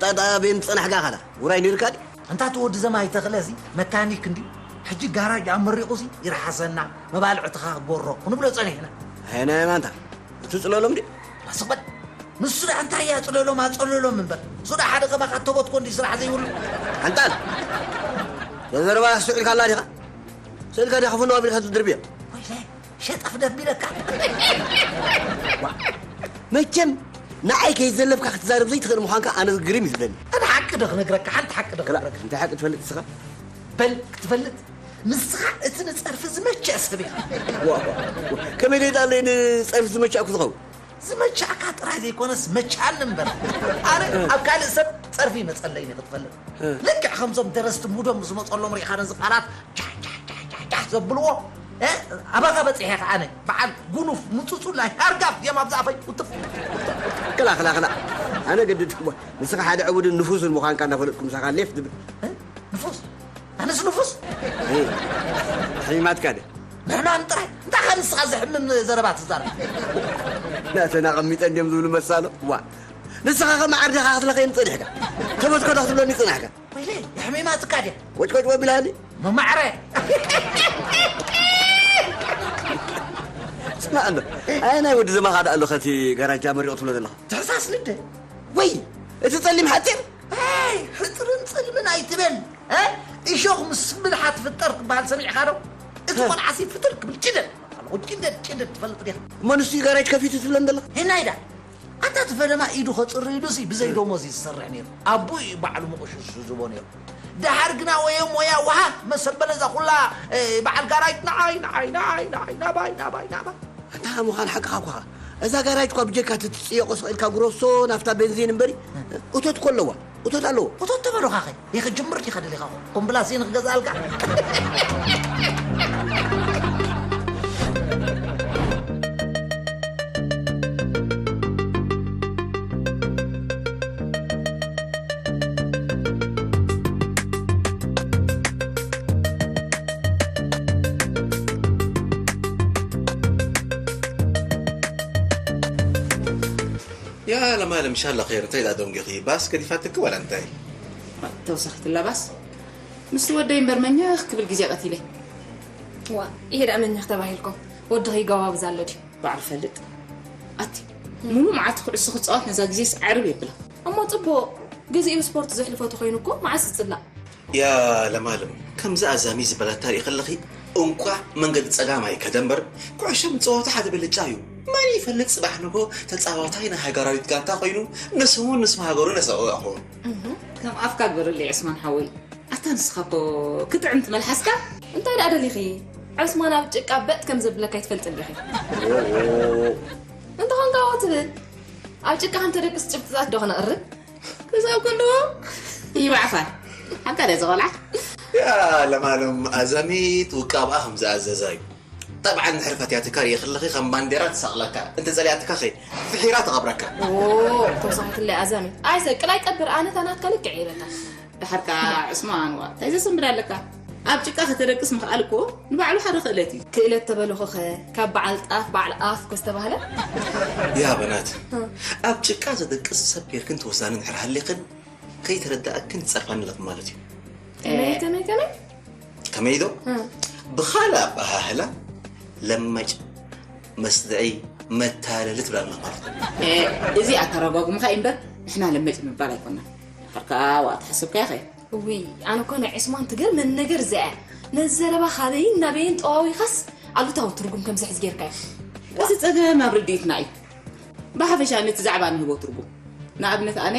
ኣዳቤን ጸናሕጋ ካዳ ውራይ ነይርካ ድዩ? ኣንታ እቲ ወዲ ዘማይ ተኽለ እዚ መካኒክ እንድዩ። ሕጂ ጋራጅ ኣመሪቑ እዚ ይርሓሰና፣ መባልዕትኻ ክጎሮ ክንብሎ ጸኒሕና። ኣየና የማንታ? እቲ ጽለሎም ድዩ? ኣስቕ በል። ንሱ ደኣ እንታይ እያ ጽለሎም ኣጸለሎም እምበር። እሱ ደኣ ሓደ ከማኻ ተቦትኮ እንዲ ስራሕ ዘይብሉ። ሓንጣል! ዘዘረባ ስዕልካ ኣላ ዲኻ? ስእልካ ዲኻ ፍኖ ኣቢልካ ትድርብዮ? ወይለ፣ ሸጠፍ ደቢለካ። መቸም ንዓይ ከይዘለፍካ ክትዛረብ ዘይትኽእል ምዃንካ ኣነ ግርም እዩ ዝብለኒ። ኣነ ሓቂ ዶ ክነግረካ? ሓንቲ ሓቂ ዶ ክላ፣ ክነግረካ? እንታይ ሓቂ ትፈልጥ ንስኻ? በል ክትፈልጥ፣ ንስኻ እቲ ንጸርፊ ዝመቸ ሰብ ኢኻ። ዋ፣ ዋ፣ ዋ፣ ከመይ ደይ ዳለይ ንጸርፊ ዝመቸ ኣኩ ዝኸውን? ዝመቻእካ ጥራይ ዘይኮነስ መቻኒ እምበር። ኣነ ኣብ ካልእ ሰብ ጸርፊ ይመጸለይኒ ክትፈልጥ። እ። ልክዕ ከምዞም ደረስቲ ሙዶም ዝመጸሎም ርኢኻ ነዚ ቃላት ጃሕ፣ ጃሕ፣ ጃሕ፣ ጃሕ፣ ጃሕ ዘብልዎ፣ እ? ኣባኻ በጺሐ ከኣ ኣነ በዓል ጉኑፍ፣ ምጹጹላይ፣ ሃርጋፍ ድዮም ኣብዚ ኣፈይ ውትፍ። ክላ፣ ክላ፣ ክላ። ኣነ ገድድ እሞ፣ ንስኻ ሓደ ዕቡድን ንፉዝን ምዃንካ እናፈለጥኩ ምሳኻ ሌፍ ዝብል። እ? ንፉዝ? ኣነስ ንፉዝ? እ። ሕሚማትካ ድያ? ምሕማም ጥራይ? እንታይ ካብ ንስኻ ዘሕምም ዘረባ ትዛረብ? ናተን ኣቐሚጠን ድዮም ዝብሉ መሳሎ? ዋ። ንስኻ ከ መዓር ዲኻ ክትለኸየኒ ጸኒሕካ? ተበትኮ ዶ ክትብለኒ ጸናሕካ? ወይለይ፣ የሕሚማትካ ድያ? ወጭ ወጭ ወቢላኒ። መማዕረ። ስማዕ ኣሎ። ኣየናይ ወዲ ዘማኻ ደኣ ኣሎ ከቲ ጋራጃ መሪቑ ትብሎ ዘለኻ? ትሕሳስ ልደ። ወይ፣ እቲ ጸሊም ሓጺር? ኣይ፣ ሕጽርን ጽልምን ኣይትበል። እ? እሾኽ ምስ ብልሓ ትፍጠር ክበሃል ሰሚዕካ ዶ? እቲ እ። ቆልዓሲ ፍትር ክብል ጭደድ። ጭደድ፣ ጭደድ ትፈልጥ ዲኻ? እሞ ንሱ እዩ ጋራጅ ከፊቱ ትብለን ዘለኻ? ሄናይዳ። ኣታ እቲ ፈለማ ኢዱ ከጽሪ ኢሉሲ ብዘይ ደሞዝ እዩ ዝሰርሕ ነይሩ። ኣቦኡ እዩ ባዕሉ መቑሽሽ ዝህቦ ነይሩ። ደሓር ግና ወየ ሞያ ውሃ መሰበለ እዛ ኩላ፣ እ፣ በዓል ጋራጅ ንዓይ፣ ንዓይ፣ ንዓይ፣ ንዓይ፣ ናባይ፣ ናባይ፣ ናባይ። ኣታ ምዃን ሓቅኻ እኳ። እዛ ጋራጅ እኳ ብጀካ እቲ ትጽየቖ ስቕ ኢልካ ግሮሶ ናፍታ ቤንዚን እምበሪ፣ እቶት እኮ ኣለዋ። እቶት ኣለዎ። እቶት ተበሉኻኸ? ይኽጅምር ዲኻ ደሊኻ? ኮምብላሴን ክገዝኣልካ? ያ ለማለም፣ ሻላ ኸይር፣ እንታይ ደኣ ደንጒኺ? ባስ ገዲፋትኪ ዋላ እንታይ? ተወሳኺትላ ባስ? ምስ ወደይ እምበር መኛኽ ክብል ግዜ ቀቲለ። ዋ፣ ይሄ ደኣ መኛኽ ተባሂልኩም? ወድኺ ይገባብዝ ኣሎ ድዩ? ባዕሉ ፈልጥ። ኣቲ፣ ሙሉ መዓልቲ ኩዕሶ ክጻወት ነዛ ግዜስ ዓርብ የብላ። እሞ ጽቡቕ፣ ግዜኡ ስፖርት ዘሕልፎ ተኾይኑ እኮ መዓስ ይጽላእ? ያ ለማለም፣ ከምዚ ኣዛሚ ዝበለታ ርኢ ከለኺ፣ እንቋዕ መንገዲ ጸጋም ኣይከደ እምበር፣ ኩዕሾ ምጽዋቱ ሓደ ብልጫ እዩ። መን ይፈልጥ ጽባሕ ንግሆ ተጻዋታይ ናይ ሃገራዊት ጋንታ ኮይኑ፣ ንስሙን ንስም ሃገሩን የሰውእ ይኸውን። እህ፣ ከም ኣፍካ ግበረለይ ዑስማን ሓወይ። ኣታ ንስኻ እኮ ክጥዕም ትመልሓስካ። እንታይ ደኣ ደሊኺ? ዑስማን ኣብ ጭቃ በጥ ከም ዘብለካ ኣይትፈልጥን ዲኺ? እንተኾንካ እዎ ትብል። ኣብ ጭቃ ከም ተደቅስ ጭብጥታት ዶ ከነቕርብ? ክሳብ ክንድኡ ይባዕኻ። ሓንታ ደኣ ዝቖልዓ። ያ ለማሎም ኣዛሚት ውቃብኣ ከም ዝኣዘዛ እዩ። ጠብዓን እንድሕር ፈትያትካ ርእየ ከለኺ ከም ባንዴራ ትሰቕለካ፣ እንተጸሊኣትካ ኸ ፍሒራ ትቐብረካ። ኦ፣ ተወሳኺትለይ ኣዛሚት። ኣይሰቅል ኣይቀብር፣ ኣነ እታ ናትካ ልክዕ እየ በታ። ደሓር ከኣ ዕስማን፣ ዋ፣ እንታይ ዘሰንብድ ኣለካ? ኣብ ጭቃ ከተደቅስ ምኽኣል እኮ ንባዕሉ ሓደ ክእለት እዩ። ክእለት ተበልኹኸ፣ ካብ በዓል ጣፍ በዓል ኣፍ እኮ ዝተባህለ። ያ በናት፣ እ። ኣብ ጭቃ ዘደቅስ ሰብ ጌርክን ትወሳኒ እንድሕር ሃሊኽን፣ ከይተረዳእክን ትጸርፋኒ ኣለኽን ማለት እዩ። ከመይ፣ ከመይ፣ ከመይ? ከመይ ዶ? እ። ብኻልእ ኣበሃህላ፣ ለመጭ፣ መስድዒ፣ መታለሊ ትብላና ማለት እዩ። እ፣ እዚ ኣተረጓጉምኻ እዩ እምበር፣ ንሕና ለመጭ ምባል ኣይኮናን። ሓርካ ዋእ ተሓሰብካዮ ኸ? እውይ፣ ኣነ እኮ ናይ ዑስማን ትገርመኒ ነገር እዚኣ እያ። ነዚ ዘረባ ካበይን ናበይን ጠዋዊኻስ ኣሉታዊ ትርጉም ከም ዝሕዝ ጌርካዮ። እዚ ጸገም ኣብ ርድኢትና እዩ። ብሓፈሻ ነቲ ዛዕባ ንህቦ ትርጉም። ንኣብነት ኣነ፣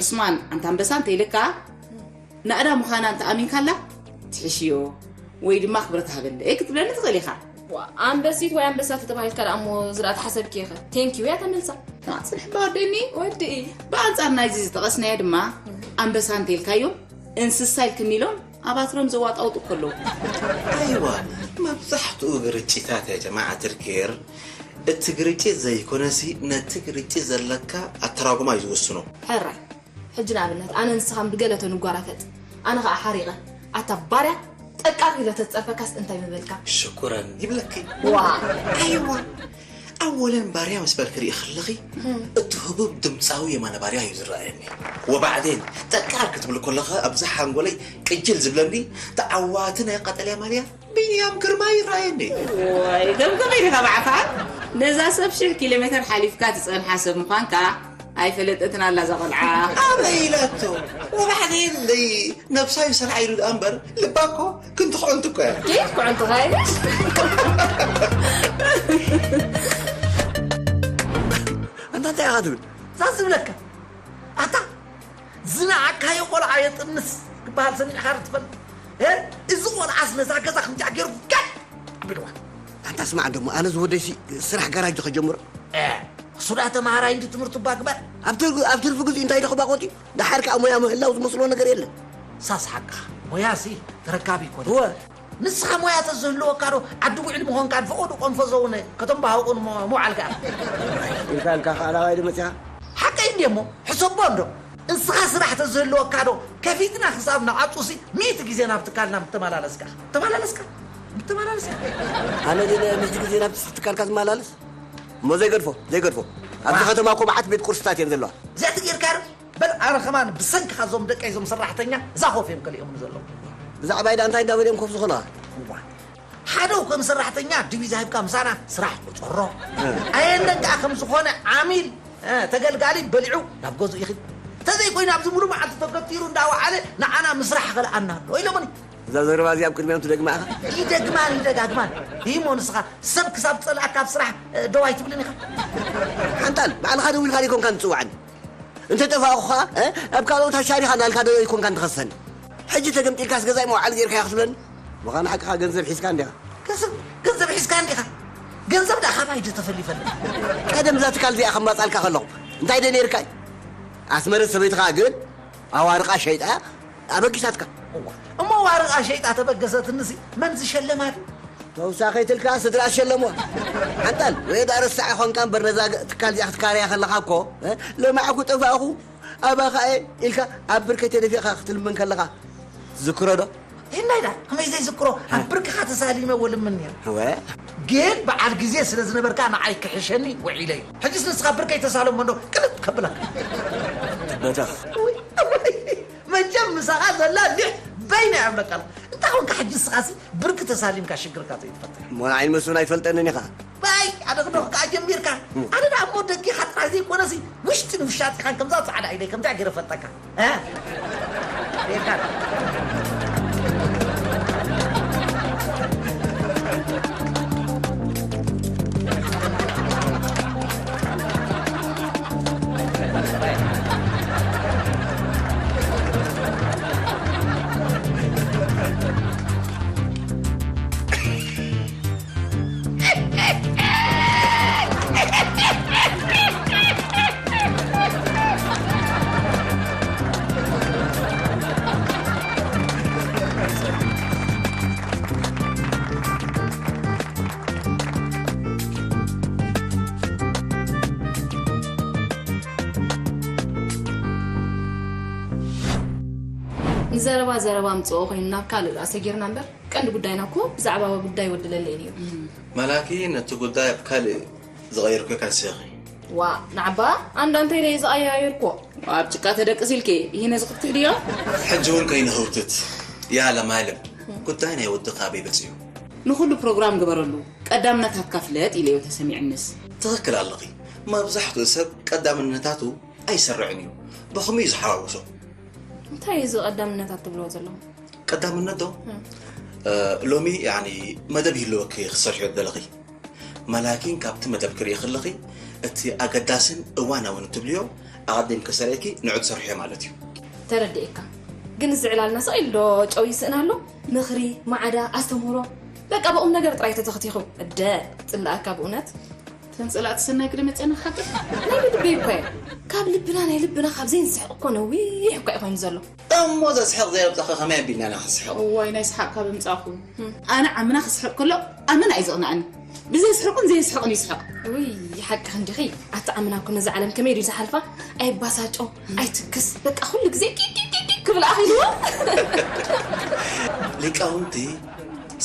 ዑስማን ኣንታ ኣንበሳ እንተ ኢለካ፣ ናእዳ ምዃና እንተ ኣሚንካላ፣ ትሕሽዮ ወይ ድማ ክብረት ሃበለይ ክትብለኒ ትኽእል ኢኻ። ዋ፣ ኣንበሲት ወይ ኣንበሳ ተተባሂልካ ደኣ እሞ ዝረኣ ተሓሰብኪ ኢኺ። ቴንኪዩ እያ ተመልሳ። ዋ፣ ጽንሕ እባ ወደኒ። ወድኢ። ብኣንጻር ናይዚ ዝጠቐስናዮ ድማ፣ ኣንበሳ እንተኢልካዮም፣ እንስሳ ኢልክኒ ኢሎም ኣብ ኣትሮም ዘዋጣውጡ እኮ ኣለዉ። ኣይዋ፣ መብዛሕትኡ ግርጭታት ያ ጀማዓት ልኬር፣ እቲ ግርጭት ዘይኮነሲ፣ ነቲ ግርጭት ዘለካ ኣተራጉማ እዩ ዝውስኖ። ሕራይ። ሕጂ ንኣብነት፣ ኣነ ንስኻን ብገለ ተንጓራፈጥ። ኣነ ኸኣ ሓሪቐ፣ ኣታ ባርያ፣ ጠቃር ኢለ ተጸርፈካስ እንታይ ምበልካ? ሽኩረን ይብለኪ። ዋ። ኣይዋ። ኣወለን ባርያ ምስ በልኪ ርኢ ከለኺ፣ እቲ ህቡብ ድምጻዊ የማነ ባርያ እዩ ዝረኣየኒ። ወባዕዴን፣ ጠቃር ክትብል ከለኻ፣ ኣብዛ ሓንጎለይ ቅጅል ዝብለኒ ተዓዋቲ ናይ ቀጠልያ ማልያ ቢንያም ግርማ ይረኣየኒ። ዋይ፣ ገምገም ኢኻ ባዕኻ። ነዛ ሰብ ሽሕ ኪሎ ሜተር ሓሊፍካ ትጸንሓ ሰብ ምዃንካ ኣይፈለጠትን ኣላ እዛ ቆልዓ። ኣበይ ኢላቶ? ወባዕዴን ደይ ነብሳ ይሰርዓ ኢሉ ደኣ እምበር፣ ልባ እኮ ክንዲ ኩዕንቲ እኮ እያ። ኬፍ ኩዕንቲ ኻይሽ? ኣንታ እንታይ ኢኻ ትብል? እዛ ዝብለካ። ኣታ ዝነዓካዮ ቆልዓ የጥንስ ክበሃል ሰሚዕካ ዶ ትፈልጥ? እ? እዚ ቆልዓስ ነዛ ገዛ ከምዚኣ ገይሩ ጋድ ኣቢልዋ። ኣንታ ስማዕ ደሞ፣ ኣነ ዝወደሲ ስራሕ ጋራጅ ከጀምሮ። እ፣ እሱ ደኣ ተምሃራይ እንዲ ትምህርቱ እባ ግበር። ኣብ ትር-፣ ኣብ ትርፊ ግዜ እንታይ ደኽባ ቆጢ? ደሓር ከኣ ሞያ ምህላው ዝመስሎ ነገር የለን። ሳስ ሓቅኻ። ሞያሲ ተረካቢ ይኮነ። እወ። ንስኻ ሞያ ተዝህልወካ ዶ ዓዲ ውዕል ምኾንካን ፈቐዱ ቆንፈዞ እውን ከተምባህቑን ሞ-፣ ምውዓል ከኣ? ኢልካ ኢልካ ከኣ ናባይ ዶ መጺኻ? ሓቀይ እንድየ እሞ፣ ሕሰቦ እንዶ። ንስኻ ስራሕ ተዝህልወካ ዶ ከፊትና ክሳብ ንዓጹሲ ሚእቲ ግዜ ናብ ትካልና ምተመላለስካ? ተመላለስካ? ምተመላለስካ? ኣነ ግን ሚእቲ ግዜ ናብ ትካልካ ዝመላለስ? እሞ ዘይገድፎ፣ ዘይገድፎ። ኣብዚ ዋ። ከተማ እኮ መዓት ቤት ቁርስታት እየን ዘለዋ። እዚኣ ትጌርካ ዶ? በል ኣነ ከማን ብሰንክኻ እዞም ደቀይ እዞም ሰራሕተኛ እዛ ኮፍ እዮም ከሊኦምኒ ዘለዉ። ብዛዕባይ ደኣ እንታይ እንዳበለ እዮም ኮፍ ዝኾና? እዋ። ሓደ ከም ሰራሕተኛ ዲቪዛ ሂብካ ምሳና ስራሕ ቁጽሮ። እ። ኣየለን ከኣ ከም ዝኾነ ዓሚል፣ እ፣ ተገልጋሊ በሊዑ ናብ ገዝኡ ይኺድ። ተዘይኮይኑ ኣብዚ ሙሉ መዓልቲ ተገቲሩ እንዳወዓለ ንዓና ምስራሕ ኸልኣና ኣሎ ኢሎምኒ። እዛ ዘረባ እዚኣ ኣብ ቅድሚኦም ትደግማ ኢኻ? ይደግማን ይደጋግማን። ይሞ ንስኻ ሰብ ክሳብ ጸልኣካ ኣብ ስራሕ፣ እ፣ ደው ኣይትብልን ኢኻ? ሓንጣል፣ ባዕልኻ ደዊልካ ዘይኮንካ ትጽውዓኒ። እንተ ጠፋእኹ ኸኣ፣ እ፣ ኣብ ካልኦት ኣሻሪኻ እናልካ ዶ ኣይኮንካን ትኸሰኒ? ሕጂ ተገምጢልካስ ገዛይ መውዓሊ ጌርካዮ ክትብለኒ? ምዃኑ ሓቅኻ ገንዘብ ሒዝካ እንዲኻ። ገንዘብ፣ ገንዘብ ሒዝካ እንዲኻ። ገንዘብ ደኣ ካባይ ዶ ተፈሊፈለይ? ቀደም እዛ ትካል እዚኣ ከማጻልካ ከለኹ እንታይ ዶ ነይርካ እዩ? ኣስመረት ሰበይትኻ ግን ኣዋርቓ ሸይጣ ኣበጊሳትካ። እዋ፣ እሞ ኣዋርቓ ሸይጣ ተበገሰትንሲ መን ዝሸለማ ድዩ? ተውሳኺ ትልካ ስድራ ዝሸለምዋ። ሓንጣል፣ ወይ ደኣ ረሳዕ ኾንካ እምበር ነዛ ገ-፣ ትካል እዚኣ ክትካረያ ከለኻ እኮ፣ እ፣ ለማዕኩ ጠፋእኹ፣ ኣባኻ እየ ኢልካ ኣብ ብርከይ ተደፊእካ ክትልምን ከለኻ ትዝክሮ ዶ? ይናይ ዳ፣ ከመይ ዘይዝክሮ? ኣብ ብርክኻ ተሳሊመ ወልምን ነይረ። እወ። ግን በዓል ግዜ ስለ ዝነበርካ ንዓይ ክሕሸኒ ውዒለ እዩ። ሕጅስ ንስኻ ብርከይ ተሳለሞ እንዶ ቅልጥ ከብለካ። በተኽ። ውይ፣ ውይ፣ መቸም ምሳኻ ዘላ ሊሕ በይና እያ እብለካ ኣለኹ። እንታይ ኾንካ ሕጂ ንስኻሲ ብርኪ ተሳሊምካ ሽግርካ ዘይትፈትሕ? እሞ ንዓይ መስሉን ኣይፈልጠንን ኢኻ። ባይ፣ ኣደግዶኽ ከኣ ጀሚርካ። ኣነ ደኣ እሞ ደጊኻ ጥራይ ዘይኮነሲ ውሽጥን ውሻጢኻን ከምዛ ጻዕዳ ኢደይ ከምዛ ገይረ ፈልጠካ። እ? ጌርካ። ንዘረባ ዘረባ ኣምጽኦ ኮይኑ ናብ ካልእ ደኣ ሰጊርና እምበር፣ ቀንዲ ጉዳይና እኮ ብዛዕባ ጉዳይ ወዲ ለለይ ነይሩ። መላኪ ነቲ ጉዳይ ኣብ ካልእ ዝቐየርኩ ከንስኺ። ዋ፣ ንዓባ ኣንዳ እንታይ ደየ ዝቐያየርኮ? ኣብ ጭቃ ተደቅስ ኢልኪ፣ ይሄ ነዚ ክትክሕ ድዮ? ሕጂ እውን ከይንህውትት። ያ ለማለም፣ ጉዳይ ናይ ወድኻ ኣበይ በጺሑ? ንኹሉ ፕሮግራም ግበረሉ፣ ቀዳምነታትካ ፍለጥ ኢለዮ ተሰሚዕንስ። ትኽክል ኣለኺ። መብዛሕትኡ ሰብ ቀዳምነታቱ ኣይሰርዕን እዩ። ብኸመይ እዩ ዝሓዋውሶ? እንታይ እዩ እዚ ቀዳምነታት ትብልዎ ዘለኹም? ቀዳምነት ዶ? እም። እ፣ ሎሚ፣ ያኒ፣ መደብ ይህልወኪ ክትሰርሕዮ ትደለኺ። መላኪን ካብቲ መደብ ክርኢ ከለኺ፣ እቲ ኣገዳስን እዋናውን እትብልዮ ኣቐዲምኪ ሰሪዕኪ ንዑ ትሰርሕዮ ማለት እዩ። ተረዲኤካ። ግን እዚ ዕላልና ስቕ ኢሉ ዶ ጨው ይስእን ኣሎ? ምኽሪ፣ ማዕዳ፣ ኣስተምህሮ፣ በቃ ብቑም ነገር ጥራይ ተተኽቲኹ። እደ፣ ጽላኣካ ብእውነት። ተንጽላእቲ ሰናይ ክደ መጸና ሓቂ። ናይ ብልበይ እኮ እየ። ካብ ልብና፣ ናይ ልብና ካብ ዘይንስሕቕ እኮ ነዊሕ እኮ እዩ ኮይኑ ዘሎ። እሞ ዘስሕቕ ዘየብጻኸ ከመይ ኣቢልና ኢና ክንስሕቕ? እዋይ፣ ናይ ሰሓቕ ካብ ኣምጻእኹም። ኣነ ዓምና ክስሕቕ ከሎ ኣመና እዩ ዘቕንኣኒ። ብዘይስሕቕን ዘየስሕቕን ይስሕቕ። ውይ፣ ሓቅኺ እንዲኺ። ኣቲ ዓምና እኮ ነዛ ዓለም ከመይ ድዩ ዝሓልፋ? ኣይባሳጮ፣ ኣይትክስ። በቃ ኩሉ ግዜ ኪክ ኪክ ኪክ ኪክ ክብል ኣኺልዎ። ሊቃውንቲ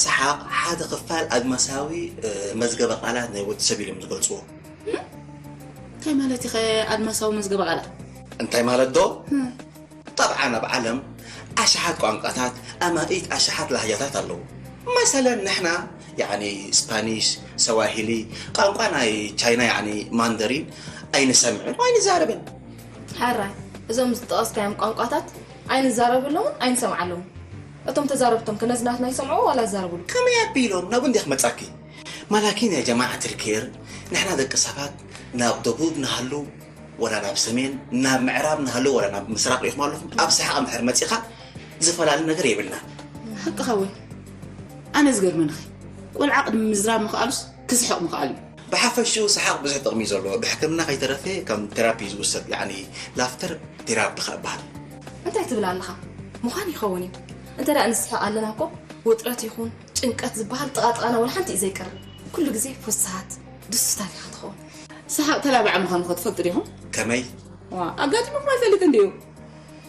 ሰሓቕ ሓደ ክፋል ኣድማሳዊ፣ እ፣ መዝገበ ቃላት ናይ ወዲ ሰብ ኢሎም ዝገልጽዎ። እንታይ ማለት ኢኸ ኣድማሳዊ መዝገበ ቃላት? እንታይ ማለት ዶ? ጠብዓን ኣብ ዓለም ኣሽሓት ቋንቋታት፣ ኣማኢት ኣሽሓት ላህጃታት ኣለዉ። መሰለን ንሕና፣ ያዕኒ ስፓኒሽ፣ ሰዋሂሊ፣ ቋንቋ ናይ ቻይና፣ ያዕኒ ማንደሪን ኣይንሰምዕን ኣይንዛረብን። ሕራይ፣ እዞም ዝጠቐስካዮም ቋንቋታት ኣይንዛረበሎምን ኣይንሰምዓሎምን። እቶም ተዛረብቶም ከ ነዚ ናትና ይሰምዕዎ ዋላ ይዛረብሉ? ከመይ ኣቢሎም ናብኡ እንዲያ ክመጻኪ? ማላኪን ያ ጀማዓት ልኬር፣ ንሕና ደቂ ሰባት ናብ ደቡብ ንሃሉ ወላ ናብ ሰሜን፣ ናብ ምዕራብ ንሃሉ ወላ ናብ ምስራቕ ሪኢኹም ኣለኹም፣ ኣብ ሰሓቕ እንድሕር መጺኻ ዝፈላለ ነገር የብልና። ሓቅኻ ወይ? ኣነ ዝገርመንኺ፣ ቆልዓ ቅድሚ ምዝራብ ምኽኣሉስ ክስሕቕ ምኽኣሉ እዩ። ብሓፈሽኡ ሰሓቕ ብዙሕ ጥቕሚ እዩ ዘለዎ። ብሕክምና ከይተረፈ ከም ቴራፒ ዝውሰድ፣ ያዕኒ ላፍተር ቴራፒ ኸ እበሃል። እንታይ ትብል ኣለኻ? ምዃን ይኸውን እዩ። እንተ ደኣ ንስሕቕ ኣለና እኮ ውጥረት ይኹን ጭንቀት ዝበሃል ጥቓጥቓና ወላ ሓንቲ እዩ ዘይቀርብ። ኩሉ ግዜ ፍስሃት፣ ድሱታት ኢኻ ትኸውን። ሰሓቕ ተላባዒ ምዃኑ ኸ ትፈልጡ ዲኹም? ከመይ? ዋ፣ ኣጋጢሙኩም ኣይፈልጥን ድዩ?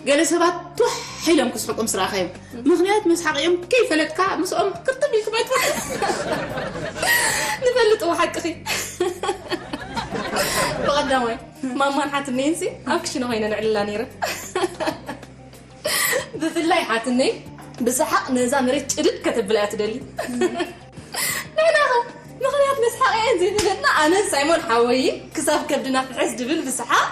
ገለ ሰባት ቱሕ ኢሎም ክስሕቁ ምስ ረኣኻዮም፣ ምኽንያት መስሓቒኦም ከይፈለጥካ ምስኦም ክርጥም ኢልኩም ኣይትፈልጡ። ንፈልጥ እዎ ሓቅኺ። ብቐዳማይ ማማን ሓትነይንሲ ኣብ ክሽነ ኮይነ ንዕልላ ነይረ። ብፍላይ ሓትነይ ብሰሓቕ ነዛ መሬት ጭድድ ከተብላ እያ ትደሊ። ንሕናኸ ምኽንያት መስሓቕ እየን ዘይፈለጥና ኣነን ሳይሞን ሓወይን ክሳብ ከብድና ፍሕስ ድብል ብሰሓቕ።